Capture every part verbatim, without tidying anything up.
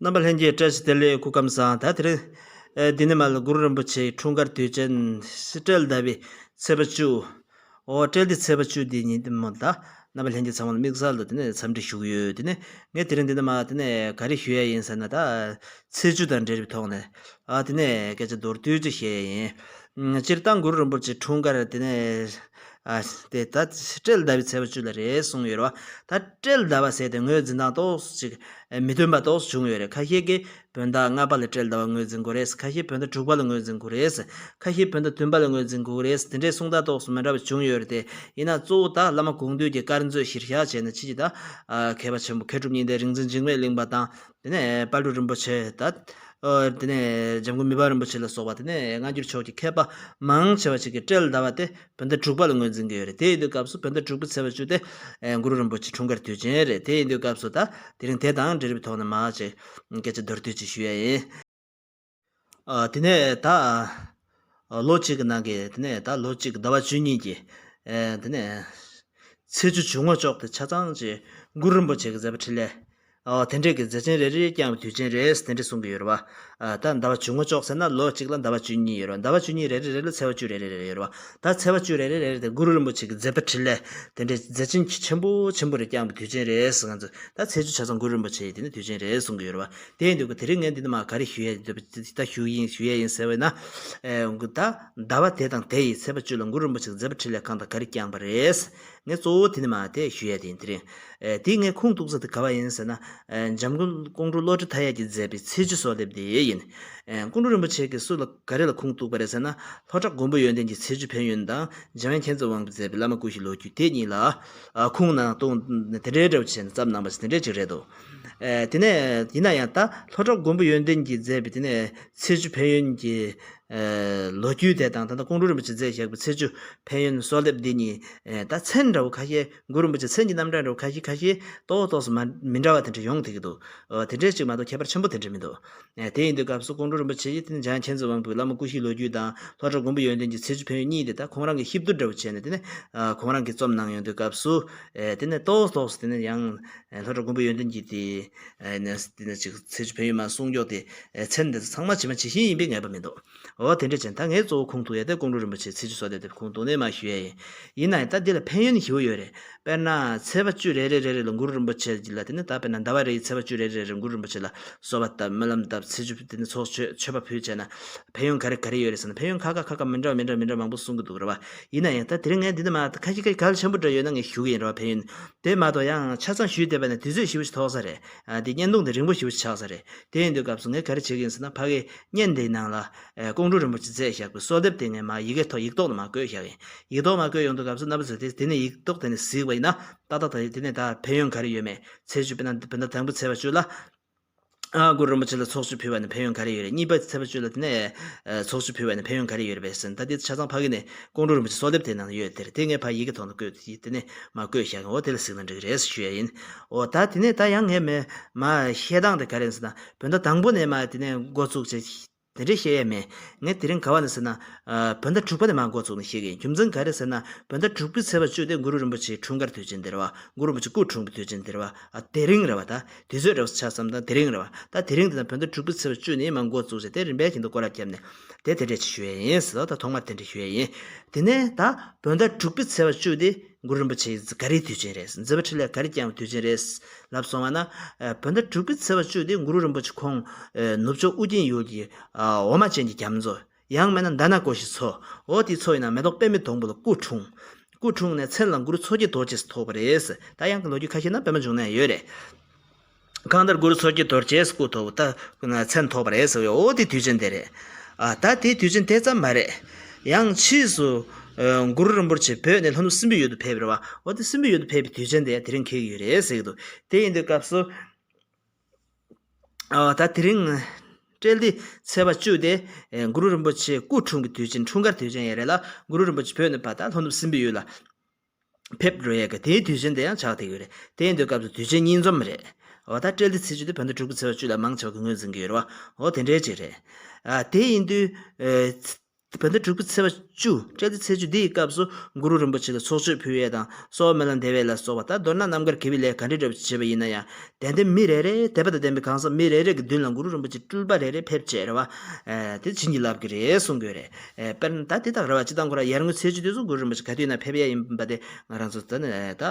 རྣམ་པ་ལྷན་རྒྱས་བཀྲ་ཤིས་བདེ་ལེགས། སྐུ་ཁམས་བཟང་། ད་དེ་རིང་ཨེ་འདི་ནས་མར་གུ་རུ་རིན་པོ་ཆེའི་འཁྲུངས་སྐར་དུས་ཆེན་སྤྲེལ་ཟླ་བའི་ཚེས་པ་བཅུ། ཨོ་སྤྲེལ་ཟླའི་ཚེས་པ་བཅུ་འདི་ཉིན་འདི་མོ་ད་རྣམ་པ་ལྷན་རྒྱས་ཚང་མ་ལ་དམིགས་བསལ་དུ་དེ་ནས་འཚམས་འདྲི་ཞུ་གི་ཡོད། དེ་ནས་ངས་དེ་རིང་འདི་ནས་མར་དེ་ནས་ག་རེ་ཞུ་ཡ་ཡིན་ཟེར་ན། ད་ཚེས་བཅུ་དང་འབྲེལ་བའི་ཐོག་ནས་ཨ་དེ་ནས་སྐད་ཆ་མདོར་བསྡུས་ཅིག་བཤད་ཡ་ཡིན། སྤྱིར་བཏང་གུ་རུ་རིན་པོ་ཆེའི་འཁྲུངས་སྐར་དེ་ནས་ཨ་དེ་ད་སྤྲེལ་ཟླ་བའི་ཚེས་པ་བཅུ་ལ་རེད་གསུངས་ཡོད་རེད་བ། ད་སྤྲེལ་ཟླ་བ་ཟེར་དེ་ངོས་འཛིན་སྟངས་ཏོག་ཙམ་ཅིག་མི་མཐུན་པ་ཏོག་ཙམ་བྱུང་ཡོད་རེད། ཁ་ཤས་ཀྱིས་བོད་ཟླ་ལྔ་པ་ལ་སྤྲེལ་ཟླ་བ་ངོས་འཛིན་དགོས་རེད། ཁ་ཤས་བོད་ཟླ་དྲུག་པ་ལ་ངོས་འཛིན་དགོས་རེད། ཁ་ཤས་བོད་ཟླ་བདུན་པ་ལ་ངོས་འཛིན་དགོས་རེད། དེ་འདྲའི་གསུང་སྟངས་ཏོག་ཙམ་མི་འདྲ་བ་བྱུང་ཡོད་རེད་དེ། ཡིན་ན་གཙོ་བོ་ད་བླ་མ་དགོངས་འདུས་ཀྱི་སྐར་མཛོད་གཞིར་བཞག་བྱས་ནས་ཕྱིན་ཅི་ད་ཨ་མཁས་པ་ཆེན་པོ་མཁས་གྲུབ་གཉིས་ལྡན་རིག་འཛིན་འཇིགས་མེད་གླིང་པ་དང་། དེ་ནས་དཔལ་སྤྲུལ་རིན་པོ་ཆེ་ད། ཨོ་དེ་ནས་འཇམ་མགོན་མི་ཕམ་རིན་པོ་ཆེ་ལ་སོགས་པ་དེ་ནས་སྔ་འགྱུར་ཕྱོགས་ཀྱི་མཁས་པ་མང་ཆེ་བ་ཞིག་གིས་སྤྲེལ་ཟླ་བ་དེ་བོད་ཟླ་དྲུག་པ་ལ་ངོས་འཛིན་གྱི་ཡོད་རེད། དེ་ཡིན་དུས་སྐབས་སུ་བོད་ཟླ་དྲུག་པའི་ཚེས་པ་བཅུ་དེ་ཨེ་གུ་རུ་རིན་པོ་ཆེ་འཁྲུངས་སྐར་དུས་ཆེན་རེད། དེ་ཡིན་དུས་སྐབས་སུ་ད་དེ་རིང་དེ་དང་འབྲེལ་བའི་ཐོག་ནས་མར་ཅིག་སྐད་ཆ་མདོར་བསྡུས་ཅིག་ཞུ་ཡ་ཡིན། ཨ་དེ་ནས་ད་ཨ་ལོ་གཅིག་གི་ནང་གི་དེ་ནས་ད་ལོ་གཅིག་ཟླ་བ་བཅུ་གཉིས་ཀྱི་ཨེ་དེ་ནས་ཚེས་བཅུ་བྱུང་ངོ་ཅོག་དེ་ཆ་ཚང་ཅིག་གུ་རུ་རིན་པོ་ཆེ་གི་མཛད་པ་འཕྲིན་ལས། ཨོ་དེ་འདྲས་ཀྱི་མཛད་ཆེན་རེ་རེ་བསྐྱངས་པའི་དུས་ཆེན་རེད་དེ་འདྲས་གསུང་གི་ཡོད་རེད་བ། ཨ་ད་ཟླ་བ་བྱུང་ངོ་ཅོག་ཟེར་ན་ལོ་གཅིག་ལ་ཟླ་བ་བཅུ་གཉིས་ཡོད་རེད་བ། ཟླ་བ་བཅུ་གཉིས་རེ་རེ་རེ་ལ་ཚེས་པ་བཅུ་རེ་རེ་རེ་རེ་ཡོད་རེད་བ། ད་ཚེས་པ་བཅུ་རེ་རེ་རེ་རེ་དེ་གུ་རུ་རིན་པོ་ཆེ་གི་མཛད་པ་འཕྲིན་ལས་དེ་འདྲས་མཛད་ཆེན་ཆེན་པོ་ཆེན་པོ་རེ་བསྐྱངས་པའི་དུས་ཆེན་རེད་ཟེར། ང་ཚོས་ད་ཚེས་བཅུ་ཆ་ཚང་གུ་རུ་རིན་པོ་ཆེ་ཡི་དེ་ནི་དུས་ཆེན་རེད་གསུང་གི་ཡོད་རེད་བ། དེ་ཡིན་དུས་ཀྱི་དེ་རིང་ངས་འདི་ནི་མ་ག་རེ་ཞུ་ཡས་འདུག་ད་ཞུ་ཡིན་ཞུ་ཡས་ཡིན་ཟེར་བས་ན། ཨེ་ད་ཟླ་བ་དེ་དང་དེ་ཡི་ཚེས་པ་བཅུ་ལ་གུ་རུ་རིན་པོ་ཆེ་གི་མཛད་པ་འཕྲིན་ལས་གང་དང་ག་རེ་བསྐྱངས་པ་རེད། ངས་གཙོ་བོ་དེ་ནི་མ་དེ་ཞུ་ཡས་དེ་ཡིན། དེ་རིང་ཨེ་དེ་ངས་ཁུངས་གཏུགས་ས་དེ་ག་བ་ཡིན་ཟེར་ན། ཨེ་འཇམ་མགོན་ཀོང་སྤྲུལ་བློ་གྲོས་མཐའ་ཡས་ཀྱིས་མཛད་པའི་ཚེས་བཅུ་གསོལ་འདེབས་དེ་ཡིན། ཨེ་ཀོང་སྤྲུལ་རིན་པོ་ཆེ་གིས་སུ་ལ་ག་རེ་ལ་ཁུངས་གཏུགས་པ་རེད་ཟེར་ན། ལྷོ་བྲག་མགོན་པོ་ཡོན་ཏན་གྱི་ཚེས་བཅུ་ཕན་ཡོན་དང་འཇམ་དབྱངས་མཁྱེན་བརྩེ་དབང་པོས་མཛད་པའི་བླ་མ་སྐུ་བཞིའི་ལོ་རྒྱུས་དེ་གཉིས་ལ་ཨ་ཁུངས་གནང་སྟངས་དེ་འདྲའི་འདྲ་བོ་བྱས་ནས་བརྩམས་གནང་པ་ཞིག་དེ་འདྲའི་ཅིག་རེད་འདུག་ཨེ་དེ་ནས་ཡིན་ན་ཡང་ད་ལྷོ་བྲག་མགོན་པོ་ཡོན་ཏན་གྱིས་མཛད་པའི་དེ་ནས་ཚེས་བཅུ་ཕན་ཡོན་གྱི་ཨེ་ལོ་རྒྱུས་དེ་དང་། ད་ལྟ་ཀོང་སྤྲུལ་རིན་པོ་ཆེས་མཛད་བཞག་པའི་ཚེས་བཅུ་ཕན་ཡོན་གསོལ་འདེབས་འདི་གཉིས་ཨེ་ད་མཚན་འདྲ་བོ་ཁ་ཤས་གུ་རུ་རིན་པོ་ཆེ་མཚན་གྱི་རྣམ་གྲངས་འདྲ་བོ་ཁ་ཤས་ཁ་ཤས་ཏོག་ཏོག་སུ་མ་མི་འདྲ་བ་དེ་འདྲ་ཡོང་བསྡད་ཀྱི་འདུག་ཨོ་དེ་འདྲས་ཅིག་མ་གཏོགས་ཁྱད་པར་ཆེན་པོ་དེ་འདྲ་མི་འདུག་ཨེ་དེ་ཡིན་དུས་སྐབས་སུ་ཀོང་སྤྲུལ་རིན་པོ་ཆེ་ཡིས་དེ་ནི་འཇམ་དབྱངས་མཁྱེན་བརྩེ་དབང་པོའི་བླ་མ་སྐུ་བཞིའི་ལོ་རྒྱུས་དང་ལྷོ་བྲག་མགོན་པོ་ཡོན་ཏན་གྱི་ཚེས་བཅུ་ཕན་ཡོན་གཉིས་དེ་ད་ཁོང་རང་གིས་བཤུ་བསྡུར་འདྲ་བོ་བྱས་ནས་དེ་ནི་ཨ་ཁོང་རང་གིས་རྩོམ་གནང་ཡོང་དུས་སྐབས་སུ་ཨེ་དེ་ནི་ཏོག་ཏོག་སུ་དེ་ནི་ཡང་ཨེ་ལྷོ་བྲག་མགོན་པོ་ཡོན་ཏན་གྱི་དེ་ཨེ་ནི་དེ་ནི་ཅིག་ཚེས་བཅུ་ཕན་ཡོན་མ་གསུང་ཀྱོག་དེ་ཨེ་མཚན་དེ་ཚོ་ཚང་མ་ཇི་མ་ཇི་བཞིན་ཡིན་པའི་ངེས་པ་མི་འདུག་ཨོ་དེ་འདྲ་བྱས་ད་ངས་གཙོ་བོ་ཁུངས་གཏུགས་ཡས་དེ་ཀོང་སྤྲུལ་རིན་པོ་ཆེའི་ཚེས་བཅུ་གསོལ་འདེབས་དེ་ཁུངས་གཏུགས་ནས་མར་ཞུ་ཡས་ཡིན། ཡིན་ན་ཡང་ད་འདི་ལ་ཕན་ཡོན་ཞེ་པོ་ཡོད་རེད། དཔེར་ན་ཚེས་པ་བཅུ་རེ་རེ་རེ་རེ་ལ་གུ་རུ་རིན་པོ་ཆེ་ལ་དེ་ནི་ད་དཔེར་ན་ཟླ་བ་རེའི་ཚེས་པ་བཅུ་རེ་རེ་རེ་གུ་རུ་རིན་པོ་ཆེ་ལ་གསོལ་བ་བཏབ་སྨོན་ལམ་བཏབ་ཚེས་བཅུ་དེ་ནི་ཚོགས་མཆོད་མཆོད་པ་ཕུལ་བྱས་ན་ཕན་ཡོན་ག་རེ་ག་རེ་ཡོད་རེད་ཟེར་ན། ཕན་ཡོན་ཁ་ཁ་ཁ་ཁ་མི་འདྲ་བ་མི་འདྲ་བ་མི་འདྲ་བ་མང་པོ་གསུང་གི་འདུག་རེད་བ། ཡིན་ན་ཡང་ད་དེ་རིང་ངས་འདི་ནི་མ་ཁ་ཤས་ཁ་ཤས་གལ་ཆེན་པོ་འདྲ་ཡོད་ན་ངས་ཞུ་གི་ཡིན་རེད་བ། ཕན་ཡོན་དེ་མ་གཏོགས་ཡང་ཆ་ཚང་ཞུས་བསྡད་པ་ན་དུས་ཚོད་ཞེ་པོ་ཞིག་ཐོགས་ས་རེད། ཨ་དེ་བརྙན་ཐུང་དེ་རིང་པོ་ཞེ་པོ་ཞིག་ཆགས་ས་རེད། དེ་ཡིན་དུས་སྐབས་སུ་ངས་ག་རེ་བྱེད་ཀྱི་ཡིན་ཟེར་ན། ཕ་གིའི་བརྙན་དེའི་ནང་ལ་ཨེ་ཀོང་སྤྲུལ་རིན་པོ་ཆེས་མཛད་བཞག་པའི་གསོལ་འདེབས་དེ་ངས་མར་ཡི་གེ་ཐོག་ཡིག་ཐོག་ནས་མར་བཀོད་བཞག་ཡིན། ཡིག་ཐོག་མར་བཀོད་ཡོང་དུས་སྐབས་སུ་རྣམ་པ་ཚོས་དེ་དེ་ནས་ཡིག་ཐོག་དེ་ནས་གཟིགས་པ་ཡིན་ན་ཏག་ཏག་ཏག་དེ་ནས་ད་ཕན་ཡོན་ག་རེ་ཡོད་མེད། ཚེས་བཅུ་དཔེར་ན་བོད་ཟླ་དང་པོའི་ཚེས་པ་བཅུ་ལ་ཨ་གུ་རུ་རིན་པོ་ཆེ་ལ་ཚོགས་མཆོད་ཕུལ་བ་ནི་ཕན་ཡོན་ག་རེ་ཡོད་རེད། གཉིས་པའི་ཚེས་པ་བཅུ་ལ་དེ་ནས་ཨ་ཚོགས་མཆོད་ཕུལ་བ་ནི་ཕན་ཡོན་ག་རེ་ཡོད་རེད་པས་ཟེར་ན། ད་དེ་ཆ་ཚང་ཕ་གི་ནས་ཀོང་སྤྲུལ་རིན་པོ་ཆེའི་གསོལ་འདེབས་དེ་ནང་ཡོད་དེ་རེད། དེ་ངས་ཕར་ཡི་གེ་ཐོག་ནས་བཀོད་དེ་དེ་ནས་མར་བཀོད་བཞག་གི། འོ་དེ་ལ་གཟིགས་ན་འགྲིག་གི་རེད་ཞུ་ཡ་ཡིན། འོ་ད་དེ་ནས་ད་ཡང་ངས་མེ་མ་བཤད་སྟངས་དེ་ག་རེ་ཡིན་ཟེར་ན། བོད་ཟླ་དང་པོ་ནས་མར་དེ་ནས་འགོ་བཙུགས་བྱས་དེ་འདྲས་བཤད་ཡས་མེད། ངས་དེ་རིང་ག་བ་ནས་ཟེར་ན། ཨ་བོད་ཟླ་དྲུག་པ་ནས་མར་འགོ་བཙུགས་ནས་བཤད་ཀྱི་ཡིན། རྒྱུ་མཚན་ག་རེ་ཟེར་ན། བོད་ཟླ་དྲུག་པའི་ཚེས་པ་བཅུ་དེ་གུ་རུ་རིན་པོ་ཆེའི་འཁྲུངས་སྐར་དུས་ཆེན་དེ་རེད་བ། གུ་རུ་རིན་པོ་ཆེ་སྐུ་འཁྲུངས་པའི་དུས་ཆེན་དེ་རེད་བ། ཨ་དེ་རིང་རེད་བ། ད་དུས་ཚོད་འདྲ་བོ་ཆ་བསམ་ད་དེ་རིང་རེད་བ། ད་དེ་རིང་དེ་ན་བོད་ཟླ་དྲུག་པའི་ཚེས་པ་བཅུ་ནས་མར་འགོ་བཙུགས་བྱས་དེ་རིམ་པས་ཀྱིན་དུ་སྐོར་ར་བརྒྱབ་ནས་དེ་དེ་འདྲས་ཅིག་ཞུ་ཡས་ཡིན་ཟེར། ད་ཐོག་མར་དེ་འདྲས་ཞུ་ཡས་ཡིན། དེ་ནས་ད་བོད་ཟླ་དྲུག་པའི་ཚེས་པ་བཅུ་དེ་གུ་རུ་རིན་པོ་ཆེའི་ག་རེའི་དུས་ཆེན་རེད། མཛད་པ་འཕྲིན་ལས་ག་རེ་བསྐྱངས་པའི་དུས་ཆེན་རེད་ལབ་སོང་བ་ན། ཨ་བོད་ཟླ་དྲུག་པའི་ཚེས་པ་བཅུ་དེ་གུ་རུ་རིན་པོ་ཆེ་ཁོང་ཨ་ནུབ་ཕྱོགས་ཨུ་རྒྱན་ཡུལ་གྱི་ཨ་འོ་མ་ཅན་གྱི་རྒྱ་མཚོ། ཡང་མིན་ན་ཛྙཱ་ན་ཀོ་ཤའི་མཚོ། འོ་དེའི་མཚོ་ཡིན་ན་མེ་ཏོག་པདྨའི་སྡོང་པོ་ལ་སྐུ་འཁྲུངས། སྐུ་འཁྲུངས་ནས་མཚན་ལ་གུ་རུ་མཚོ་སྐྱེས་རྡོ་རྗེས་སུ་ཐོགས་པ་རེད། ད་ཡང་གི་ལོ་རྒྱུས་ཁ་ཤས་ན་པད་མ་འབྱུང་གནས་ཡོད་རེད། གང་ལྟར་གུ་རུ་མཚོ་སྐྱེས་རྡོ་རྗེས་སུ་སྐུ་ཐོགས་ད་མཚན་ཐོགས་པ་རེད་ཟེར་བའི་འོ་དེ་དུས་ཆེན་དེ་རེད། ཨ་ད་དེའི་དུས་ཆེན་དེ་ཙམ་མ་རེད། ཡང་ཕྱིས་སུ་ཨ་གུ་རུ་རིན་པོ་ཆེ་བོད་ནས་ལྷོ་ནུབ་སྲིན་པོའི་ཡུལ་དུ་ཕེབས་པ་རེད་བ། འོ་དེ་སྲིན་པོའི་ཡུལ་དུ་ཕེབས་པའི་དུས་ཆེན་དེ་དེ་རིང་འཁེལ་གྱི་ཡོད་རེད་ཟེར་གྱི་འདུག་དེ་ཡིན་དུས་སྐབས་སུ། ཨ་ད་དེ་རིང་སྤྲེལ་ཟླའི་ཚེས་པ་བཅུ་དེ་ཨེ་གུ་རུ་རིན་པོ་ཆེ་སྐུ་འཁྲུངས་པའི་དུས་ཆེན། འཁྲུངས་སྐར་དུས་ཆེན་ཡང་རེད་ལ། གུ་རུ་རིན་པོ་ཆེ་བོད་ནས་ཕར་ད་ལྷོ་ནུབ་སྲིན་པོའི་ཡུལ་ལ་ཕེབས་འགྲོ་ཡས་ཀྱི་དེའི་དུས་ཆེན་དེ་ཡང་ཆགས་བསྡད་ཡོད་རེད། དེ་ཡིན་དུས་སྐབས་སུ་དུས་ཆེན་གཉིས་འཛོམས་རེད། འོ་ད་སྤྲེལ་ཟླའི་ཚེས་བཅུ་དེ་བོད་ཟླ་དྲུག་པའི་ཚེས་པ་བཅུ་ལ་མང་ཆེ་བ་གིས་ངོས་འཛིན་གྱི་ཡོད་རེད་བ། འོ་དེ་འདྲའི་ཅིག་རེད། ཨ་དེ་ཡིན་དུས་ཨེ། བོད་ཟླ་དྲུག་པའི་ཚེས་པ་བཅུ། སྤྲེལ་ཟླའི་ཚེས་བཅུ་འདིའི་སྐབས་སུ་གུ་རུ་རིན་པོ་ཆེ་ལ་ཚོགས་མཆོད་ཕུལ་ཡས་དང་གསོལ་བ་སྨོན་ལམ་འདེབས་ཡས་ལ་སོགས་པ། ད་མདོར་ན་རྣམ་དཀར་དགེ་བའི་ལས་ག་འདྲ་འདྲ་བྱས་པ་ཡིན་ན་ཡང་། དད་ལྡན་མི་རེ་རེ་དད་པ་དང་ལྡན་པའི་གང་ཟག་མི་རེ་རེ་གི་མདུན་ལ་གུ་རུ་རིན་པོ་ཆེ་སྤྲུལ་པ་རེ་རེ་ཕེབས་བྱས་རེད་བ། ཨེ་དེ་བྱིན་གྱིས་བརླབས་ཀྱི་རེད་གསུང་གི་ཡོད་རེད། ཨེ་དཔེར་ན་ད་དེ་དག་རེད་བ། སྤྱིར་བཏང་ཁོ་རང་ཡར་ངོའི་ཚེས་བཅུ་དེ་ཚོ་གུ་རུ་རིན་པོ་ཆེ་ག་དུས་ན་ཕེབས་ཡས་ཡིན་པ་དེ་ང་རང་ཚོ་ད་ནས་ད་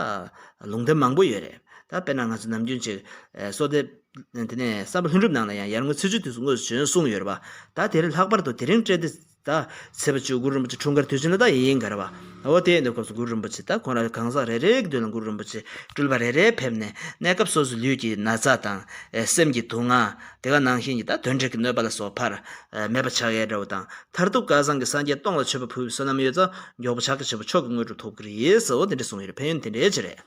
ལུང་བསྟན་མང་པོ་ཡོད་རེད། ད་དཔེར་ན་ང་ཚོ་ནམ་རྒྱུན་ཅིག་ཨེ་གསོལ་འདེབས། དེ་ནས་བསམ་པ་ལྷུན་གྲུབ་ནང་ལ་ཡང་ཡར་ངོའི་ཚེས་བཅུ་དུས་སུ་དངོས་སུ་བྱོན་གསུངས་ཡོད་རེད་པ། ད་དེ་རིང་ལྷག་པར་དུ་དེ་རིང་སྤྲེལ་ཟླ་ད་ཚེས་པ་བཅུ་གུ་རུ་རིན་པོ་ཆེ་འཁྲུངས་སྐར་དུས་ཆེན་ལ་ད་ཡིན་ག་རེད་པ། འོ་དེ་ཡིན་དུས་སྐབས་སུ་གུ་རུ་རིན་པོ་ཆེ་ད་ཁོང་རང་གང་ཟག་རེ་རེའི་མདུན་ལ་གུ་རུ་རིན་པོ་ཆེ་སྤྲུལ་པ་རེ་རེ་ཕེབས་ནས་གནས་སྐབས་སོ་སོའི་ལུས་ཀྱི་ན་ཚ་དང་ཨེ་སེམས་ཀྱི་སྡུག་བསྔལ། དེ་ག་ནང་བཞིན་གྱི་ད་དོན་འབྲས་ཀྱི་གནོད་པ་ལ་སོགས་པ་ཕར་ཨེ་མེད་པ་ཆགས་ཡས་འདྲ་བོ་དང་། མཐར་ཐུག་སྐལ་བཟང་གི་སངས་རྒྱས་སྟོང་ལ་མཆོད་པ་ཕུལ་བའི་བསོད་ནམས་ཡོད་ཙང་མགྱོགས་པོ་ཕྱག་གི་ཞབས་ཕྱོགས་ཀྱི་དངོས་གྲུབ་ཐོབ་ཀྱི་རེད་ཟེར། འོ་དེ་འདྲ་གསུངས་ཡོད་རེད། ཕན་ཡོན་དེ་འདྲའི་ཅིག་རེད།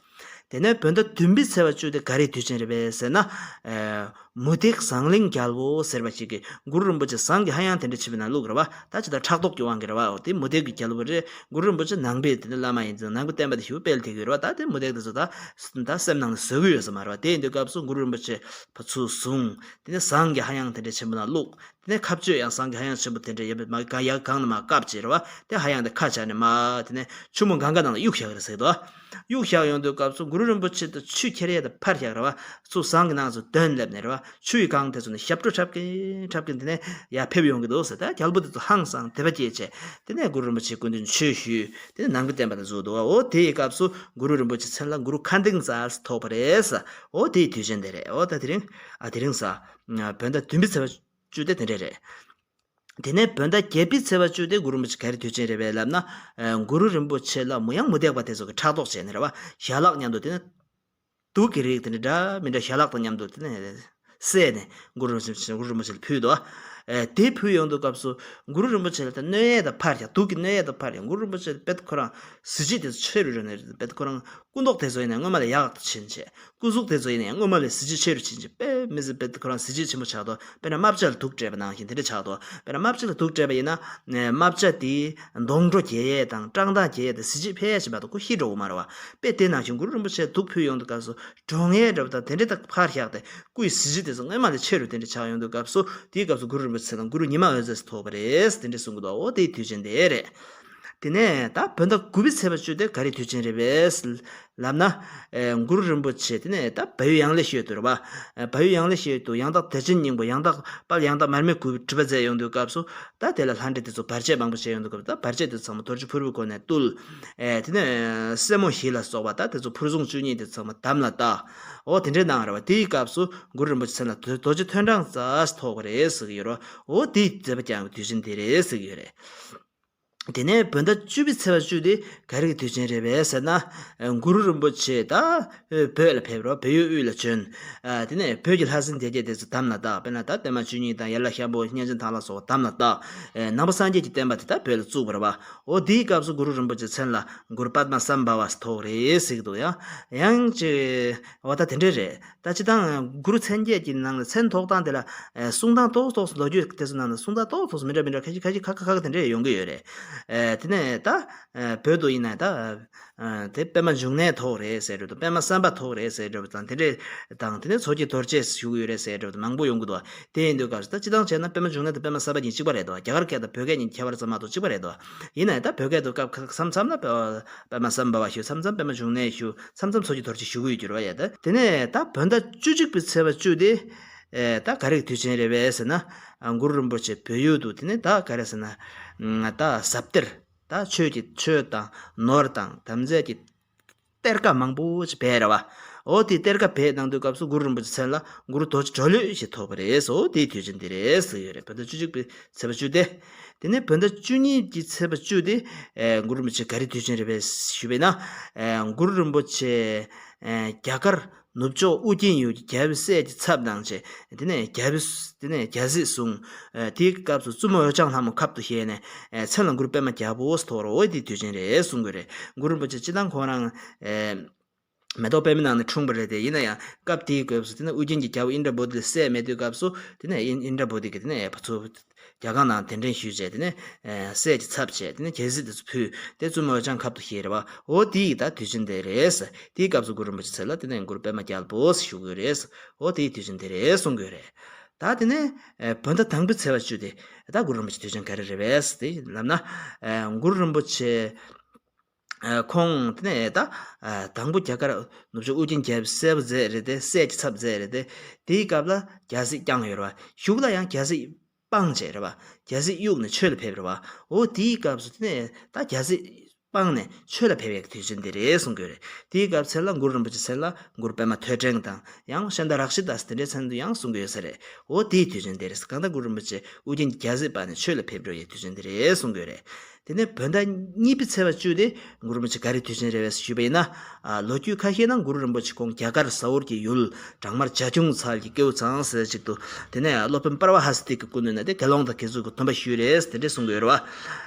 དེ་ནས་བོད་ཟླ་བདུན་པའི་ཚེས་པ་བཅུ་དེ་ག་རེའི་དུས་ཆེན་རེད་པས་ཟེར་ན། ཨེ་མུ་སྟེགས་ཟངས་གླིང་རྒྱལ་པོ་ཟེར་བ་ཞིག་གིས་གུ་རུ་རིན་པོ་ཆེ་ཟངས་ཀྱི་ཧ་ཡང་དེ་འདྲ་བྱས་པའི་ནང་བླུགས་རེད་བ། ད་ཅི་ལྟར་ཕྲག་དོག་གི་དབང་གིས་རེད་བ། འོ་དེ་མུ་སྟེགས་ཀྱི་རྒྱལ་པོ་རེད། གུ་རུ་རིན་པོ་ཆེ་ནང་པའི་དེ་འདྲ་བླ་མ་ཡིན་ཙང་ནང་པའི་བསྟན་པ་དེ་ཞེ་པོ་སྤེལ་བསྡད་ཀྱི་ཡོད་རེད་བ། ད་དེ་མུ་སྟེགས་དེ་ཚོ་ད་ད་སེམས་ནང་ནས་བཟོད་ཀྱི་ཡོད་ས་མ་རེད་བ། དེ་ཡིན་དུས་སྐབས་སུ་གུ་རུ་རིན་པོ་ཆེ་ཕར་ཚུར་བཟུང་། དེ་ནས་ཟངས་ཀྱི་ཧ་ཡང་དེ་འདྲ་ཆེན་པོ་ནང་བླུགས། དེ་ནས་ཁ་གཅོད་ཡང་ཟངས་ཀྱི་ཧ་ཡང་ཆེན་པོ་དེ་འདྲ་ཡོད་པའི་མ་ག་ཡ་གང་ནས་མ་བཀབ་བྱས་རེད་བ། དེ་ཧ་ཡང་དེ་ཁ་བྱས་ནས་མ་དེ་ནས་ཆུ་མོ་གངྒཱ་ནང་ལ་གཡུགས་བཞག་རེད་ཟེར་དོ། གཡུགས་བཞག་ཡོང་དུས་སྐབས་སུ་གུ་རུ་རིན་པོ་ཆེ་དང་ཆུ་ཁྱེར་ཡས་དེ་ཕར་བཞག་རེད་བ། ཚུར་ཟངས་ཀྱི་ནང་ཚུར་འདོན་སླེབས་ནས་རེད་བ། ཆུ་ཡི་གངས་དེ་ཚོ་ནས་ཞབས་བྲོ་འཁྲབ་ཀྱིན་འཁྲབ་ཀྱིན་དེ་ནས་ཡར་ཕེབས་ཡོང་གི་འདུག་ཟེར། ད་རྒྱལ་པོ་དེ་ཚོ་ཧང་སངས་དད་པ་སྐྱེས་བྱས། དེ་ནས་གུ་རུ་རིན་པོ་ཆེའི་སྐུ་མདུན་ཆོས་ཞུས། དེ་ནས་ནང་པའི་བསྟན་པ་དེ་བཙུགས་འདུག་བ། འོ་དེ་ཡི་སྐབས་སུ་གུ་རུ་རིན་པོ་ཆེ་མཚན་ལ་གུ་རུ་མཁའ་ལྡིང་རྩལ་ཟེར་ཐོགས་པ་རེད་ཟེར། འོ་དེའི་དུས་ཆེན་དེ་རེད། འོ་ད་དེ་རིང་ཨ་དེ་རིང་ཟེར། བོད་ཟླ་བདུན་པའི་ཚེས་པ་བཅུ་དེ་དེ་འདྲས་རེད། དེ་ནས་བོད་ཟླ་བརྒྱད་པའི་ཚེས་པ་བཅུ་དེ་གུ་རུ་རིན་པོ་ཆེ་ག་རེ་དུས་ཆེན་རེད་པས་ལབ་ན། ཨ་གུ་རུ་རིན་པོ་ཆེ་ལ་མོ་ཡང་མུ་སྟེགས་པ་དེ་ཚོ་གིས་ཕྲག་དོག་བྱས་ནས་རེད་བ། ཞལ་ལག་མཉམ་དུ་དེ་ནས་དུག་གི་རིགས་དེ་འདྲ་འདྲ་མི་འདྲ་ཞལ་ལག་དང་མཉམ་དུ་དེ་ནས་བསྲེས་ནས་གུ་རུ་རིན་པོ་ཆེ་གུ་རུ་རིན་པོ་ཆེ་ལ་ཕུལ་འདུག་ཨ་དེ་ཕུལ་ཡོང་དུས་སྐབས་སུ་གུ་རུ་རིན་པོ་ཆེ་ལ་ད་གནོད་ཡས་དང་ཕར་ཡང་། དུག་གི་གནོད་ཡས་དང་ཕར་ཡང་། གུ་རུ་རིན་པོ་ཆེ་དཔེ་ཁོ་རང་གཟི་བརྗིད་དེ་ཚོ་ཆེ་རུ་འགྲོ་ནས་རེད། དཔེ་ཁོ་རང་སྐུ་མདོག་དེ་ཚོ་ཡིན་ན་སྔོན་མ་ལས་ཡག་ཏུ་ཕྱིན་བྱས། སྐུ་གཟུགས་དེ་ཚོ་ཡིན་ན་ཡང་སྔོན་མ་ལས་གཟི་བརྗིད་ཆེ་རུ་ཕྱིན་བྱས། དཔེ་མི་སྲིད་པའི་ཁོ་རང་གཟི་བརྗིད་ཆེན་པོ་ཆགས་འདུག་དཔེར་ན་རྨ་བྱ་ལ་དུག་སྤྲད་པ་ནང་བཞིན་དེ་འདྲ་ཆགས་འདུག་དཔེར་ན་རྨ་བྱ་ལ་དུག་སྤྲད་པ་ཡིན་ན། རྨ་བྱ་དེའི་མདོངས་སྒྲོ་རྒྱས་ཡས་དང་བཀྲག་མདངས་རྒྱས་ཡས་དང་གཟི་བརྗིད་འཕེལ་ཡས་ཞིག་མ་གཏོགས་ཁོ་ཤི་འགྲོ་གི་མ་རེད་བ། དཔེ་དེ་ནང་བཞིན་གུ་རུ་རིན་པོ་ཆེ་དུག་ཕུལ་ཡོང་དུས་སྐབས་སུ་གྲོངས་ཡས་འདྲ་བ་དང་དེ་འདྲ་དང་ཕར་བཞག་སྟེ་སྐུ་ཡི་གཟི་བརྗིད་དེ་ཚོ་སྔོན་མ་ལས་ཆེ་རུ་དེ་འདྲ་ཆགས་ཡོང་དུས་སྐབས་སུ། དེའི་སྐབས་སུ་གུ་རུ་རིན་པོ་ཆེ་ལ་གུ་རུ་ཉི་མ་འོད་ཟེར་ཟེར་ཐོགས་པ་རེད་དེ་འདྲ་གསུང་གི་འདུག་འོ་དེའི་དུས་ཆེན་དེ་རེད། དེ་ནས་ད་བོད་ཟླ་དགུ་པའི་ཚེས་པ་བཅུ་དེ་ག་རེའི་དུས་ཆེན་རེད་པས་ལབ་ན། ཨེ་གུ་རུ་རིན་པོ་ཆེ་དེ་ནས་ད་བལ་ཡུལ་ཡང་ལེ་ཤོད་དུ་རེད་པ། ཨེ་བལ་ཡུལ་ཡང་ལེ་ཤོད་དུ་ཡང་དག་དད་ཅན་སྙིང་པོ་ཡང་དག་དཔལ་ཡང་དག་མར་མེ་གུས་པའི་སྒྲུབ་པ་མཛད་ཡོང་དུས་སྐབས་སུ། ད་དེ་ལ་ལྷ་འདྲེ་དེ་ཚོ་བར་ཆད་མང་པོ་བྱས་ཡོང་དུས་སྐབས་སུ། ད་བར་ཆད་དེ་ཚང་མ་རྡོ་རྗེ་ཕུར་བུའི་སྒོ་ནས་བཏུལ། ཨེ་དེ་ནས་སྲས་མོ་བཞི་ལ་སོགས་པ་ད་དེ་ཚོ་ཕུར་བཟུང་བཅུ་གཉིས་དེ་ཚང་མ་དམ་ལ་བཏགས། འོ་དེ་འདྲའི་གནང་རེད་བ། དེའི་སྐབས་སུ་གུ་རུ་རིན་པོ་ཆེ་མཚན་ལ་རྡོ་རྗེ་ཐོད་ཕྲེང་རྩལ་ཟེར་ཐོགས་པ་རེད་ཟེར་གྱི་ཡོད་རེད་བ། འོ་དེའི་མཛད་པ་བསྐྱངས་པའི་དུས་ཆེན་དེ་རེད་ཟེར་གྱི་ཡོད་རེད། དེ་ནས་བོད་ཟླ་བཅུ་པའི་ཚེས་པ་བཅུ་དེ་ག་རེ་གི་དུས་ཆེན་རེད་པས་ཟེར་ན། ཨ་གུ་རུ་རིན་པོ་ཆེ་ད་བོད་ལ་ཕེབས་རོགས། བལ་ཡུལ་དབུས་ལ་བྱོན། ཨ་དེ་ནས་བོད་ཀྱི་ལྷ་སྲིན་སྡེ་བརྒྱད་དེ་ཚོ་དམ་ལ་བཏགས། དཔེར་ན་ད་པདྨ་བཅུ་གཉིས་དང་ཡན་ལག་ཤམ་པོ་གཉན་ཆེན་ཐང་ལྷ་སོགས་པ་དམ་ལ་བཏགས། ཨེ་ནང་པ་སངས་རྒྱས་ཀྱི་བསྟན་པ་དེ་ད་བོད་ལ་བཙུགས་པ་རེད་བ། འོ་དེའི་སྐབས་སུ་གུ་རུ་རིན་པོ་ཆེ་མཚན་ལ་གུ་རུ་པདྨ་སམྦྷ་ཝ་ཟེར་ཐོགས་རེད་ཟེར་གྱི་འདུག་ཡང་ཡང་ཅིག་འོ་ད་དེ་འདྲས་རེད། ད་སྤྱིར་བཏང་གུ་རུ་མཚན་བརྒྱད་ཀྱི་ནང་ལ་མཚན་ཐོགས་སྟངས་དེ་ལ། ཨེ་གསུང་སྟངས་ཏོག་ཙམ་ཏོག་ཙམ་ལོ་རྒྱུས་དེ་ཚོ་ནང་ལ་གསུང་སྟངས་ཏོག་ཙམ་ཏོག་ཙམ་མི་འདྲ་མི་འདྲ་ཁ་ཤས་ཁ་ཤས་ཁ་ཁ་ཁ་ཁ་དེ་འདྲས་ཡོང་གི་ཡོད་རེད། ཨེ་དེ་ནས་ད་ཨེ་བོད་དུ་ཡིན་ན་ད་ཨེ་དེ་པདྨ་འབྱུང་གནས་ཐོགས་རེད་ཟེར་འདྲ་བོ་དང་། པདྨ་སམྦྷ་ཐོགས་རེད་ཟེར་འདྲ་བོ་དང་། དེ་འདྲས་དང་དེ་ནས་མཚོ་སྐྱེས་རྡོ་རྗེ་བཞུགས་ཡོད་རེད་ཟེར་འདྲ་བོ་དང་མང་པོ་ཡོང་གི་འདུག་དེ་ཡིན་དུས་སྐབས་སུ་ད་སྤྱིར་བཏང་བྱས་ན་པདྨ་འབྱུང་གནས་དང་པདྨ་སམྦྷ་གཉིས་གཅིག་པ་རེད་འདུག་རྒྱ་གར་སྐད་དང་བོད་སྐད་གཉིས་ཁྱད་པར་ཙམ་མ་གཏོགས་གཅིག་པ་རེད་འདུག་ཡིན་ན་ཡང་ད་བོད་སྐད་དུ་སྐབས་ཁ་མཚམས་མཚམས་ན་པདྨ་སམྦྷ་བ་ཞུ། མཚམས་མཚམས་པདྨ་འབྱུང་གནས་ཞུ། མཚམས་མཚམས་མཚོ་སྐྱེས་རྡོ་རྗེ་ཞུ་གི་ཡོད་རྒྱུ་རེད་བ། ཡ་ད་དེ་ནས་ད་བོད་ཟླ་བཅུ་གཅིག་པའི་ཚེས་པ་བཅུ་དེ། ཨེ་ད་ག་རེ་གི་དུས་ཆེན་རེད་པས་ཟེར་ན། ཨ་གུ་རུ་རིན་པོ་ཆེ་བོད་ཡུལ་དུ་དེ་ནས་ད་ག་རེ་ཟེར་ན། ད་ཟབ་གཏེར། ད་ཆོས་ཀྱི་ཆོས་དང་ནོར་དང་དམ་རྫས་ཀྱི་གཏེར་ཁ་མང་པོ་ཞིག་སྦས་རེད་བ། འོ་དེ་གཏེར་ཁ་སྦས་གནང་དུས་སྐབས་སུ་གུ་རུ་རིན་པོ་ཆེ་མཚན་ལ་གུ་རུ་རྡོ་རྗེ་གྲོ་ལོད་ཞེས་ཐོགས་པ་རེད། འོ་དེའི་དུས་ཆེན་དེ་རེད་ཟེར་ཡོད་རེད། བོད་ཟླ་བཅུ་གཅིག་པའི་ཚེས་པ་བཅུ་དེ། དེ་ནས་བོད་ཟླ་བཅུ་གཉིས་ཀྱི་ཚེས་པ་བཅུ་དེ། ཨེ་གུ་རུ་རིན་པོ་ཆེ་ག་རེ་དུས་ཆེན་རེད་པས་ཞུས་པས་ན། ཨེ་གུ་རུ་རིན་པོ་ཆེ་ཨེ་རྒྱ་གར་ནུབ་ཕྱོགས་ཨུ་རྒྱན་ཡུལ་གྱི་རྒྱལ་པོའི་སྲས་ཀྱི་ཚབ་གནང་བྱས། དེ་ནས་རྒྱལ་པོའི་དེ་ནས་རྒྱལ་སྲིད་བཟུང་། ཨེ་དེའི་སྐབས་སུ་བཙུན་མོ་འོད་འཆང་ལྷ་མོ་ཁབ་ཏུ་བཞེས་ནས། ཨེ་མཚན་ལ་གུ་རུ་པདྨ་རྒྱལ་པོ་ཟེར་ཐོགས་རེད། འོ་དེའི་དུས་ཆེན་རེད་གསུང་གི་རེད། གུ་རུ་རིན་པོ་ཆེ་སྤྱིར་བཏང་ཁོང་རང་ཨེ་མེ་ཏོག་པདྨའི་ནང་ནས་འཁྲུངས་པ་རེད་དེ། ཡིན་ན་ཡང་སྐབས་དེའི་སྐབས་སུ་དེ་ནས་ཨུ་རྒྱན་གྱི་རྒྱལ་པོ་ཨིནྡྲ་བྷོ་དྷི་ལ་སྲས་མེད་དུས་སྐབས་སུ་དེ་ནས་ཨིན་ཨིནྡྲ་བྷོ་དྷི་གིས་དེ་ནས་ཨེ་ཕར་ཚུར་རྒྱ་གར་ནང་གདན་འདྲེན་ཞུས་བྱས། དེ་ནས་ཨེ་སྲས་ཀྱི་ཚབ་བྱས། དེ་ནས་རྒྱལ་སྲིད་དེ་ཚོ་ཕུལ་ཏེ་བཙུན་མོ་འོད་འཆང་ཁབ་ཏུ་བཞེས་རེད་བ། འོ་དེ་ཡི་ད་དུས་ཆེན་དེ་རེད། དེའི་སྐབས་སུ་གུ་རུ་རིན་པོ་ཆེ་མཚན་ལ་དེ་ནས་གུ་རུ་པདྨ་རྒྱལ་པོ་ཞུ་གི་ཡོད་རེད། འོ་དེའི་དུས་ཆེན་དེ་རེད་གསུང་གི་ཡོད་རེད། ད་དེ་ནས་ཨེ་བོད་ཟླ་དང་པོའི་ཚེས་པ་བཅུ་དེ་ད་གུ་རུ་རིན་པོ་ཆེ་དུས་ཆེན་ག་རེ་རེད་པས་དེ་ལབ་ན། ཨེ་གུ་རུ་རིན་པོ་ཆེ་ཨེ་ཁོང་དེ་ནས་ད་ཨེ་དང་པོ་རྒྱ་གར་ནུབ་ཕྱོགས་ཨུ་རྒྱན་རྒྱལ་པོའི་སྲས་པོ་མཛད་རེད་དེ། སྲས་ཀྱི་ཚབ་མཛད་རེད་དེ། དེའི་སྐབས་ལ་རྒྱལ་སྲིད་བསྐྱངས་ཡོད་རེད་པ། གཞུག་ལ་ཡང་རྒྱལ་སྲིད་སྤངས་བྱས་རེད་པ། རྒྱལ་སྲིད་གཡུགས་ནས་ཆོས་ལ་ཕེབས་རེད་པ། འོ་དེའི་སྐབས་སུ་དེ་ནས་ད་རྒྱལ་སྲིད་སྤངས་ནས་ཆོས་ལ་ཕེབས་ཡག་དུས་ཆེན་དེ་རེད་གསུང་གི་ཡོད་རེད། དེའི་སྐབས་མཚན་ལ་གུ་རུ་རིན་པོ་ཆེ་མཚན་ལ་གུ་རུ་པདྨ་ཐོད་ཕྲེང་དང་ཡང་ཤཱནྟ་རཀྵི་ཏ་དེ་འདྲའི་མཚན་དུ་ཡང་གསུང་གི་ཡོད་ས་རེད། འོ་དེའི་དུས་ཆེན་དེ་རེད། གང་ལྟར་གུ་རུ་རིན་པོ་ཆེ་ཨུ་རྒྱན་གྱི་རྒྱལ་སྲིད་སྤངས་ནས་ཆོས་ལ་ཕེབས་འགྲོ་ཡག་དུས་ཆེན་དེ་རེད་གསུང་གི་ཡོད་རེད། དེ་ནས་བོད་ཟླ་གཉིས་པའི་ཚེས་པ་བཅུ་དེ་གུ་རུ་རིན་པོ་ཆེ་ག་རེ་དུས་ཆེན་རེད་པས་ཞུས་པ་ཡིན་ན། ཨ་ལོ་རྒྱུས་ཁ་ཤས་ནང་གུ་རུ་རིན་པོ་ཆེ་ཁོང་རྒྱ་གར་ཟ་ཧོར་གྱི་ཡུལ་བྲག་དམར་བྱ་ཁྱུང་ཚལ་གྱི་སྐྱེས་བུ་ཚང་ཟེར་ཅིག་ཏུ། དེ་ནས་སློབ་དཔོན་པར་བ་ཧ་སི་ཏི་གི་སྐུ་མདུན་ནས་དེ་དགེ་སློང་དང་དགེ་ཚུལ་གྱི་སྡོམ་པ་ཞུས་རེད་དེ་འདྲས་གསུང་གི་ཡོད་རེད་བ།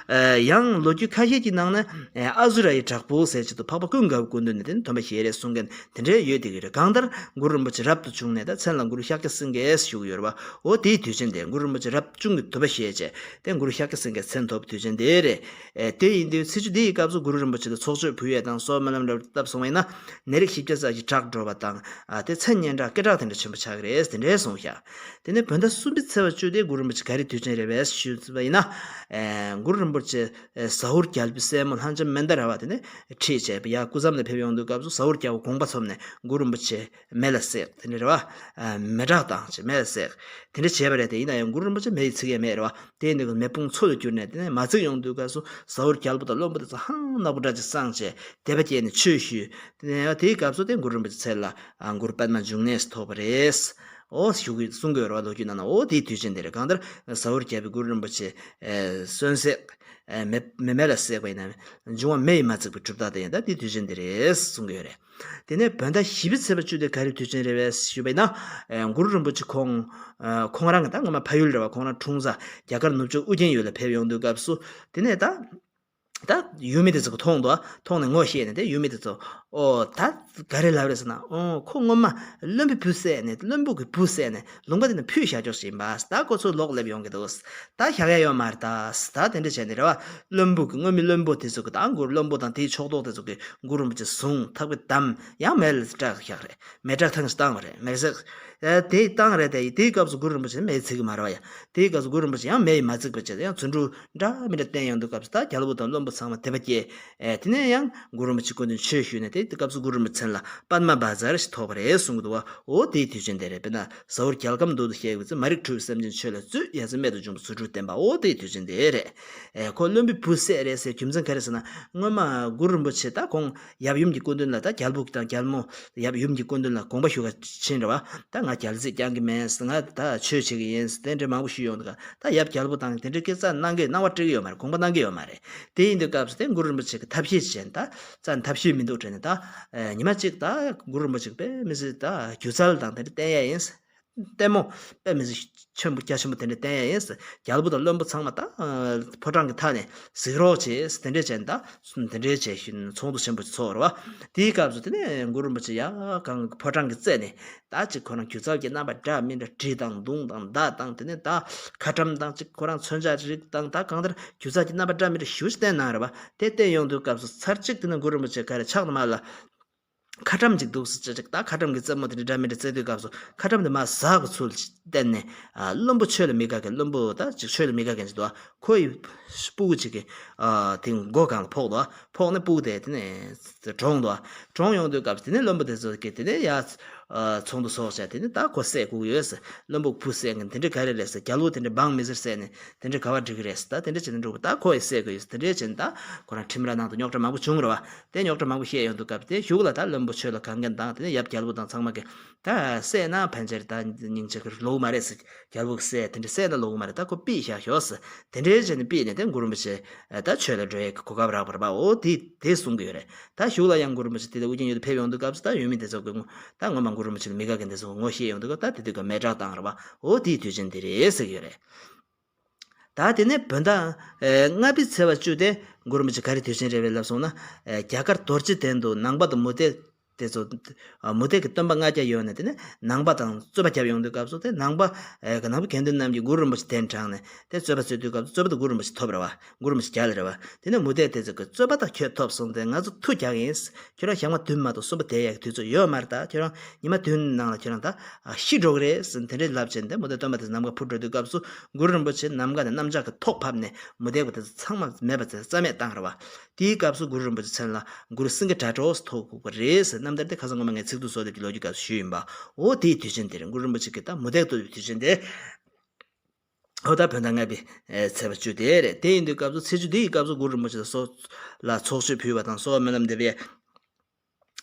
ཡང་ལོ་རྒྱུས་ཁ་ཤས་ཀྱི་ནང་ནས་ཨ་སུ་ར་ཡི་བྲག་ཕུག་ཟེར་ཅིག་ཏུ་འཕགས་པ་ཀུན་དགའ་བོའི་སྐུ་མདུན་ནས་དེ་ནས་སྡོམ་པ་བཞེས་རེད་གསུང་མཁན་དེ་འདྲས་ཡོད་དེ་གི་རེད། གང་ལྟར་གུ་རུ་རིན་པོ་ཆེ་རབ་ཏུ་བྱུང་ནས་ད་མཚན་ལ་གུ་རུ་ཤཱཀྱ་སེང་གེ་ཞུ་གི་ཡོད་རེད་བ། འོ་དེའི་དུས་ཆེན་དེ་གུ་རུ་རིན་པོ་ཆེ་རབ་བྱུང་གི་སྡོམ་པ་བཞེས་བྱས་དེ་གུ་རུ་ཤཱཀྱ་སེང་གེའི་མཚན་ཐོབ་དུས་ཆེན་དེ་རེད། ཨེ་དེ་ཡིན་དུས་ཚེས་བཅུ་འདིའི་སྐབས་སུ་གུ་རུ་རིན་པོ་ཆེ་ལ་ཚོགས་མཆོད་ཕུལ་ཡས་དང་གསོལ་བ་སྨོན་ལམ་འདྲ་བཏབ་སོང་བ་ཡིན་ན། ནད་རིགས་བཞི་བརྒྱ་ཙམ་ཞིག་དྲག་འགྲོ་བ་དང་། ཨ་དེ་མཚན་སྙན་གྲགས་སྐད་གྲགས་དེ་འདྲ་ཆེན་པོ་ཆགས་ཀྱི་རེད་དེ་འདྲས་གསུངས་ཤག་དེ་ནས་བོད་ཟླ་གསུམ་པའི་ཚེས་པ་བཅུ་དེ་གུ་རུ་རིན་པོ་ཆེ་ག་རེ་དུས་ཆེན་རེད་པས་ཞུས་པ་ཡིན་ན། ཨེ་གུ་རུ་རིན་པོ་ཆེ་ཨེ་ཟ་ཧོར་རྒྱལ་པོའི་སྲས་མོ་ལྷ་ལྕམ་མན་དཱ་ར་བ་དེ་ནས་ཁྲིད་བྱས་པ་ཡ་སྐུ་མཚམས་ལ་ཕེབས་ཡོང་དུས་སྐབས་སུ་ཟ་ཧོར་རྒྱལ་པོ་དགོངས་པ་ཚོམས་ནས་གུ་རུ་རིན་པོ་ཆེ་མེ་ལ་བསྲེགས་དེ་འདྲ་རེད་བ། མེ་སྲེག་བཏང་བྱས་མེ་ལ་བསྲེགས། དེ་འདྲ་བྱས་པ་རེད་དེ། ཡིན་ན་ཡང་གུ་རུ་རིན་པོ་ཆེ་མེ་ཡིས་ཚིག་ཡས་མེད་རེད་བ། དེ་ཡིན་དུས་མེ་དཔུང་མཚོ་ལ་གྱུར་ནས་དེ་ནས་མ་ཚིག་ཡོང་དུས་སྐབས་སུ་ཟ་ཧོར་རྒྱལ་པོ་དང་བློན་པོ་དེ་ཚོ་ཧང་ནག་པོ་འདྲ་ཅིག་སངས་བྱས་དད་པ་སྐྱེས་ནས་ཆོས་ཞུས། དེ་ནས་ཡང་དེའི་སྐབས་སུ་དེ་གུ་རུ་རིན་པོ་ཆེ་མཚན་ལ་ཨ་གུ་རུ་པདྨ་འབྱུང་གནས་སུ་ཐོགས་པ་རེད། འོ་ཞུ་གི་གསུང་གི་ཡོད་རེད་བ། ལོ་རྒྱུས་ནང་ན་འོ་དེའི་དུས་ཆེན་དེ་རེད། གང་ལྟར་ཟ་ཧོར་རྒྱལ་པོས་གུ་རུ་རིན་པོ་ཆེ་ཨེ་གསོན་བསྲེགས་ཨེ་མེ་མེ་མེ་ལ་བསྲེགས་པ་ཡིན་ན་འབྱུང་བ་མེ་ཡིས་མ་ཚིག་པའི་གྲུབ་རྟགས་དེ་ཡིན། ད་དེའི་དུས་ཆེན་དེ་རེད་གསུང་གི་ཡོད་རེད། དེ་ནས་བོད་ཟླ་བཞི་པའི་ཚེས་པ་བཅུ་དེ་ག་རེའི་དུས་ཆེན་རེད་པས་ཞུས་པ་ཡིན་ན། ཨེ་གུ་རུ་རིན་པོ་ཆེ་ཁོང་ཨེ་ཁོང་རང་གི་ད་སྔོན་མ་ཕ་ཡུལ་རེད་བ། ཁོང་རང་འཁྲུངས་ས་རྒྱ་གར་ནུབ་ཕྱོགས་ཨུ་རྒྱན་ཡུལ་ལ་ཕེབས་ཡོང་དུས་སྐབས་སུ་དེ་ནས་ད་ད་ཡུལ་མི་དེ་ཚོ་གིས་མཐོང་འདུག་མཐོང་ནས་ངོ་ཤེས་ནས་དེ་ཡུལ་མི་དེ་ཚོ་ཨོ་ད་ག་རེ་ལབ་རེད་ཟེར་ན། ཨོ་ཁོ་སྔོན་མ་བློན་པོའི་བུ་བསད་ནས་བློན་པོ་གི་བུ་བསད་ནས་ལུང་པ་དེ་ནས་ཕུད་བཞག་ཀྱོག་ཞིག་ཡིན་པ། ད་ཁོ་ཚོ་ལོག་སླེབས་ཡོང་གི་འདུག་ད་བཞག་ཡ་ཡོད་མ་རེད། ད་ད་དེ་འདྲ་བྱས་ནས་རེད་བ། བློན་པོ་གི་སྔོན་མའི་བློན་པོ་དེ་ཚོ་གི་ད་གུ་རུ་བློན་པོ་དང་དེའི་ཕྱོགས་གཏོགས་དེ་ཚོ་གི་གུ་རུ་རིན་པོ་ཆེ་བཟུང་ཐབ་ཀྱིས་བསྡམས་ཡང་མེ་ལ་བསྲེགས་བཞག་རེད། མེ་སྲེག་ཐང་ཞིག་བཏང་བ་རེད། མེ་སྲེག་ཨ་དེ་བཏང་རེད་དེ། དེའི་སྐབས་སུ་གུ་རུ་རིན་པོ་ཆེ་མེ་ཡིས་ཚིག་གི་མ་རེད་བ་ཡ། དེའི་སྐབས་སུ་གུ་རུ་རིན་པོ་ཆེ་ཡང་མེ་ཡིས་མ་ཚིག་པ་བྱས་ཡང་རྫུ་འཕྲུལ་འདྲ་མི་འདྲ་བསྟན་ཡོང་དུས་སྐབས་སུ་ད་རྒྱལ་པོ་དང་བློན་པོ་ཚང་མ་དད་པ་སྐྱེས། ཨེ་དེ་ནས་ཡང་གུ་རུ་རིན་པོ་ཆེ་སྐུ་མདུན་ཆོས་ཞུས་ནས་དེ་དེ་སྐབས་སུ་གུ་རུ་རིན་པོ་ཆེ་མཚན་ལ་པདྨ་བཛྲ་ཞེས་ཐོགས་པ་རེད་གསུང་གི་འདུག་བ། འོ་དེའི་དུས་ཆེན་དེ་རེད། དཔེར་ན་ཟ་ཧོར་རྒྱལ་ཁམས་འདུལ་དུ་གཤེགས་པའི་ཚེ། མ་རིག་འཁྲུལ་པའི་སེམས་ཅན་ཆོས་ལ་བཙུད། ཡ་མཚན་རྨད་དུ་བྱུང་བའི་རྫུ་འཕྲུལ་བསྟན་པ། འོ་དེའི་དུས་ཆེན་དེ་རེད། ཨེ་ཁོ་བློན་པོའི་བུ་བསད་རེད་ཟེར་རྒྱུ་མཚན་ག་རེ་ཟེར་ན། སྔོན་མ་གུ་རུ་རིན་པོ་ཆེ་ད་ཁོང་ཡབ་ཡུམ་གྱི་སྐུ་མདུན་ལ་ད་རྒྱལ་པོ་དང་རྒྱལ་མོ་ཡབ་ཡུམ་གྱི་སྐུ་མདུན་ལ་དགོངས་པ་ཞུ་ག་ཕྱིན་རེད་བ། ད་ང་རྒྱལ་སྲིད་བསྐྱང་གི་མེད། ང་ད་ཆོས་བྱེད་ཀྱི་ཡིན་ཟེར་དེ་འདྲའི་མང་པོ་ཞུས་ཡོང་དུས་ད་ཡབ་རྒྱལ་པོ་དང་དེ་འདྲའི་སྐད་ཆ་གནང་གི་གནང་བ་སྤྲད་ཀྱི་ཡོད་མ་རེད། དགོངས་པ་གནང་གི་ཡོད་མ་རེད། དེ་ཡིན་དུས་སྐབས་སུ་དེ་གུ་རུ་རིན་པོ་ཆེ་གི་ཐབས་ཤེས་བྱས་ནས་ད་རྩ་ནས་ཐབས་ཤེས་མི་འདུག་དྲན་ནས་ད་ཨེ་ཉི་མ་གཅིག་ད་གུ་རུ་རིན་པོ་ཆེ་གི་དཔེ་མི་སྲིད་ད་སྒྱུ་རྩལ་དང་དེ་འདྲ་བསྟན་ཡ་ཡིན། ལྟད་མོ་དཔེ་མི་སྲིད་ཆེན་པོ་རྒྱ་ཆེན་པོ་དེ་འདྲ་བསྟན་ཡ་ཡིན་ཟེར། རྒྱལ་པོ་དང་བློན་པོ་ཚང་མ་ད་ཕོ་བྲང་གི་མཐའ་ནས་གཟིགས་རོགས་བྱེད་ཟེར། དེ་འདྲ་བྱས་ནས་ད་དེ་འདྲ་བྱས་ཤིང་ཚོགས་འདུ་ཆེན་པོ་ཞིག་ཚོགས་རེད་བ། དེའི་སྐབས་སུ་དེ་ནས་གུ་རུ་རིན་པོ་ཆེ་ཡ་གང་ཕོ་བྲང་གི་རྩེ་ནས་ད་ཅིག་ཁོ་རང་སྒྱུ་རྩལ་གྱི་རྣམ་པ་འདྲ་མི་འདྲ་གྲི་དང་མདུང་དང་མདའ་དང་དེ་ནས་ད་ཁ་ཊྭཱཾ་དང་ཅིག་ཁོ་རང་མཚོན་ཆ་རིགས་དང་ད་གང་ལྟར་སྒྱུ་རྩལ་གྱི་རྣམ་པ་འདྲ་མི་འདྲ་ཞེ་པོ་ཅིག་བསྟན་གནང་རེད་བ། དེ་བསྟན་ཡོང་དུས་སྐབས་སུ་ཚར་གཅིག་དེ་ནས་གུ་རུ་རིན་པོ་ཆེ་ག་རེ་ཕྱག་དང་མ་ལ། ཁ་ཊྭཱཾ་ཅིག་འདུག་ཟེར་ཅིག་ད་ཁ་ཊྭཱཾ་གྱི་རྩེད་མོ་དེ་འདྲ་འདྲ་མི་འདྲ་རྩེ་དུས་སྐབས་སུ་ཁ་ཊྭཱཾ་དེ་མར་ཟག་གི་ཚུལ་ཅིག་བསྟན་ནས། ཨ་བློན་པོ་ཆོས་ལ་མི་དགའ་མཁན། བློན་པོ་ད་ཅིག་ཆོས་ལ་མི་དགའ་མཁན་ཅིག་འདུག་ཁོ་ཡི་སྤུ་གུ་ཅིག་གི་ཨ་དེ་མགོ་སྒང་ལ་ཕོག་འདུག་ཕོག་ནས་སྤུ་གུ་དེ་དེ་ནས་གྲོངས་འདུག་གྲོངས་ཡོང་དུས་སྐབས་སུ་དེ་ནས་བློན་པོ་དེ་ཚོ་གིས་དེ་ནས་ཡ་ཚོགས་འདུ་ཚོགས་བྱས། དེ་ནས་ད་ཁོ་བསད་དགོས་ཀྱི་ཡོད་ཟེར། བློན་པོ་བུ་བསད་མཁན་དེ་འདྲ་ག་རེ་རེད་ཟེར། རྒྱལ་པོ་དེ་འདྲ་འབངས་མི་སེར་བསད་ནས་དེ་འདྲ་ག་པར་འགྲིག་གི་རེད་ཟེར། ད་དེ་འདྲ་བྱས་ནས་འགྲོ་གི། ད་ཁོ་ཡི་བསད་དགོས་ཡོད་ཟེར། དེ་འདྲ་བྱས་ནས་ད་ཁོ་རང་ཁྲིམས་ར་ནང་དུ་རྙོག་དྲ་མང་པོ་བྱུང་རེད་བ། དེ་རྙོག་དྲ་མང་པོ་བཤད་ཡོང་དུས་སྐབས་དེ་གཞུག་ལ་ད་བློན་པོ་ཆོས་ལ་དགའ་མཁན་དང་དེ་ནས་ཡབ་རྒྱལ་པོ་དང་ཚང་མ་གིས་ད་བསད་ན་ཕན་ཆེར་ད་སྙིང་རྗེ་གི་ལོག་མ་རེད་ཟེར། རྒྱལ་པོ་གིས་བསད་དེ་འདྲ་བསད་ན་ལོག་མ་རེད། ད་ཁོ་ཕུད་བཞག་ཤོག་ཟེར། དེ་འདྲའི་བྱས་ནས་ཕུད་ནས་དེ་གུ་རུ་རིན་པོ་ཆེ་ད་ཆོས་ལ་འགྲོ་ཡས་ཀྱི་གོ་སྐབས་རག་པ་རེད་པ། འོ་དེ་དེ་གསུང་གི་ཡོད་རེད། ད་གཞུག་ལ་ཡང་གུ་རུ་རིན་པོ་ཆེ་དེ་ལ་ཨུ་རྒྱན་ཡུལ་དུ་ཕེབས་ཡོང་དུས་སྐབས་སུ་ད་ཡུལ་མི་དེ་ཚོ་གིས་ད་སྔོན་མ་གུ་རུ་རིན་པོ་ཆེ་ལ་མི་དགའ་མཁན་དེ་ཚོ་ངོ་ཤེས་ཡོང་དུས་སྐབས་ད་དེ་དུས་ཀ་མེ་སྲེག་བཏང་རེད་པ། འོ་དེའི་དུས་ཆེན་དེ་རེད་ཟེར་གྱི་ཡོད་རེད། ད་དེ་ནས་བོད་ཟླ་ཨེ་ལྔ་པའི་ཚེས་པ་བཅུ་དེ་གུ་རུ་རིན་པོ་ཆེ་ག་རེ་དུས་ཆེན་རེད་པས་ལབ་སོང་ན། ཨེ་རྒྱ་གར་རྡོ་རྗེ་གདན་དུ་ནང་པ་དང་མུ་སྟེགས་ དེ་ཚོ་མུ་སྟེགས་ཀྱི་སྟོན་པ་ལྔ་བརྒྱ་ཡོད་ནས། དེ་ནས་ནང་པ་དང་རྩོད་པ་རྒྱབ་ཡོང་དུས་སྐབས་སུ། དེ་ནང་པ་ཨེ་ནང་པ་དགེ་འདུན་རྣམས་ཀྱིས་གུ་རུ་རིན་པོ་ཆེ་གདན་དྲངས་ནས། དེ་རྩོད་པ་རྩོད་དུས་སྐབས་སུ་རྩོད་པ་དེ་གུ་རུ་རིན་པོ་ཆེ་ཐོབ་རེད་བ། གུ་རུ་རིན་པོ་ཆེ་རྒྱལ་ལ་རེད་བ། དེ་ནས་མུ་སྟེགས་དེ་ཚོ་གིས་རྩོད་པ་དང་ཁྱོད་ཐོབ་སོང་སྟེ། ང་ཚོ་མཐུ་རྒྱག་ཡིན། ཁྱོད་རང་ཞག་མ་བདུན་མ་གཏོགས་གསོན་པོ་བསྡད་ཡག་གི་དུས་ཚོད་ཡོད་མ་རེད། ད་ཁྱོད་རང་ཉི་མ་བདུན་ནང་ལ་ཁྱོད་རང་ད་ཤི་འགྲོ་གི་རེད་ཟེར་དེ་འདྲས་ལབ་བྱས་ནས། དེ་མུ་སྟེགས་སྟོན་པ་དེ་ནམ་མཁར་འཕུར་འགྲོ་དུས་སྐབས་སུ་གུ་རུ་རིན་པོ་ཆེ་ནམ་མཁའ་ནས་གནམ་ལྕགས་ཀྱི་ཐོག་ཕབ་ནས་མུ་སྟེགས་པ་དེ་ཚོ་ཚང་མ་མེད་པ་བྱས་རྩ་མེད་བཏང་རེད་བ། དེའི་སྐབས་སུ་གུ་རུ་རིན་པོ་ཆེ་མཚན་ལ་གུ་རུ་སེང་གེ་སྒྲ་སྒྲོགས་སུ་ཐོགས་དགོས་པ་རེད་ཟེར། རྣམ་ཐར་དེ་ཁ་སང་སྔོན་མ་ངས་ཚིག་ཐོ་བཟོ་དེབ་ཀྱི་ལོ་རྒྱུས་སྐབས་སུ་ཞུས་ཡིན་པ། འོ་དེའི་དུས་ཆེན་དེ་རེད། གུ་རུ་རིན་པོ་ཆེ་གིས་ད་མུ་སྟེགས་བཏུལ་བའི་དུས་ཆེན་དེ། འོ་ད་བོད་ཟླ་ལྔ་པའི་ཨེ་ཚེས་པ་བཅུ་དེ་རེད། དེ་ཡིན་དུས་སྐབས་སུ་ཚེས་བཅུ་འདི་ཡི་སྐབས་སུ་གུ་རུ་རིན་པོ་ཆེ་ལ་སོ་ལ་ཚོགས་མཆོད་ཕུལ་བ་དང་། གསོལ་བ་སྨོན་ལམ་འདེབས་པས།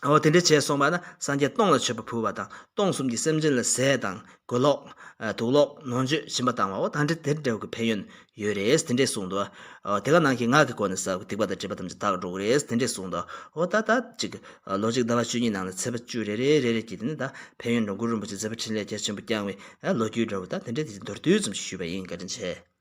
འོ་དེ་འདྲ་བྱས་སོང་བ་ན། སངས་རྒྱས་སྟོང་ལ་མཆོད་པ་ཕུལ་བ་དང་། སྟོང་གསུམ་གྱི་སེམས་ཅན་ལ་ཟས་དང་གོས་ལོག་ཨ་དུག་ལོག་ནོར་མཆོད་སྦྱིན་པ་བཏང་བ། འོ་ད་འདྲ་དེ་འདྲ་གི་ཕན་ཡོན་ཡོད་རེད། དེ་འདྲས་གསུངས་འདུག། འོ་དེ་ག་ནང་བཞིན་སྔགས་ཀྱི་སྒོ་ནས་བསགས་པའི་སྡིག་པ་དང་སྒྲིབ་པ་ཐམས་ཅད་དག་འགྲོ་གི་རེད། དེ་འདྲས་གསུངས་འདུག། འོ་ད་ད་ཅིག་ལོ་གཅིག་ཟླ་བ་བཅུ་གཉིས་ནང་ལ་ཚེས་པ་བཅུ་རེ་རེ་རེ་རེ་གྱིས་དེ་ནས་ད་ཕན་ཡོན་འགྲོ། གུ་རུ་རིན་པོ་ཆེ་མཛད་པ་འཕྲིན་ལས་རྒྱ་ཆེན་པོ་བསྐྱངས་པའི་ཨ་ལོ་རྒྱུས་འདྲ་བོ། ད་དེ་འདྲས་དེ་མདོར་བསྡུས་ཙམ་ཞིག་ཞུས་པ་ཡིན། བཀའ་དྲིན་ཆེ།